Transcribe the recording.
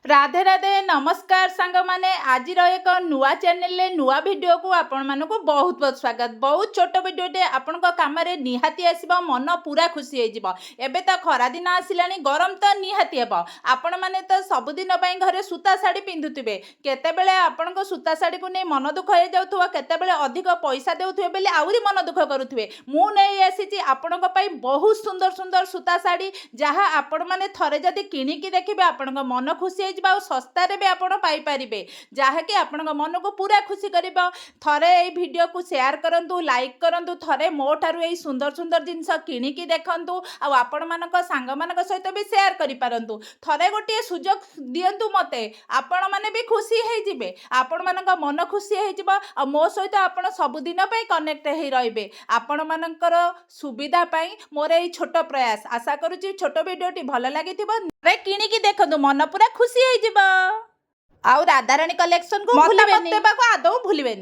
ରାଧେ ରାଧେ, ନମସ୍କାର ସାଙ୍ଗମାନେ। ଆଜିର ଏକ ନୂଆ ଚ୍ୟାନେଲରେ ନୂଆ ଭିଡ଼ିଓକୁ ଆପଣମାନଙ୍କୁ ବହୁତ ବହୁତ ସ୍ୱାଗତ। ବହୁତ ଛୋଟ ଭିଡ଼ିଓଟେ, ଆପଣଙ୍କ କାମରେ ନିହାତି ଆସିବ, ମନ ପୁରା ଖୁସି ହେଇଯିବ। ଏବେ ତ ଖରାଦିନ ଆସିଲାଣି, ଗରମ ତ ନିହାତି ହେବ। ଆପଣମାନେ ତ ସବୁଦିନ ପାଇଁ ଘରେ ସୂତା ଶାଢ଼ୀ ପିନ୍ଧୁଥିବେ। କେତେବେଳେ ଆପଣଙ୍କ ସୂତା ଶାଢ଼ୀକୁ ନେଇ ମନ ଦୁଃଖ ହେଇଯାଉଥିବ, କେତେବେଳେ ଅଧିକ ପଇସା ଦେଉଥିବେ ବୋଲି ଆହୁରି ମନ ଦୁଃଖ କରୁଥିବେ। ମୁଁ ନେଇ ଆସିଛି ଆପଣଙ୍କ ପାଇଁ ବହୁତ ସୁନ୍ଦର ସୁନ୍ଦର ସୂତା ଶାଢ଼ୀ, ଯାହା ଆପଣମାନେ ଥରେ ଯଦି କିଣିକି ଦେଖିବେ, ଆପଣଙ୍କ ମନ ଖୁସି ହେଇଯିବ। ଆଉ ଶସ୍ତାରେ ବି ଆପଣ ପାଇପାରିବେ, ଯାହାକି ଆପଣଙ୍କ ମନକୁ ପୁରା ଖୁସି କରିବ। ଥରେ ଏଇ ଭିଡ଼ିଓକୁ ସେୟାର କରନ୍ତୁ, ଲାଇକ୍ କରନ୍ତୁ, ଥରେ ମୋ ଠାରୁ ଏଇ ସୁନ୍ଦର ସୁନ୍ଦର ଜିନିଷ କିଣିକି ଦେଖନ୍ତୁ ଆଉ ଆପଣମାନଙ୍କ ସାଙ୍ଗମାନଙ୍କ ସହିତ ବି ସେୟାର କରିପାରନ୍ତୁ। ଥରେ ଗୋଟିଏ ସୁଯୋଗ ଦିଅନ୍ତୁ ମୋତେ, ଆପଣମାନେ ବି ଖୁସି ହେଇଯିବେ। ଆପଣମାନଙ୍କ ମନ ଖୁସି ହେଇଯିବ ଆଉ ମୋ ସହିତ ଆପଣ ସବୁଦିନ ପାଇଁ କନେକ୍ଟ ହେଇ ରହିବେ। ଆପଣମାନଙ୍କର ସୁବିଧା ପାଇଁ ମୋର ଏଇ ଛୋଟ ପ୍ରୟାସ। ଆଶା କରୁଛି ଛୋଟ ଭିଡ଼ିଓଟି ଭଲ ଲାଗିଥିବ। ଥରେ କିଣିକି ଦେଖନ୍ତୁ, ମନ ପୁରା ଖୁସି ହେଇଯିବ। ଆଉ ରାଧାରାଣୀ କଲେକ୍ସନକୁ ମତାମତ ଦେବାକୁ ଆଦୌ ଭୁଲିବେନି।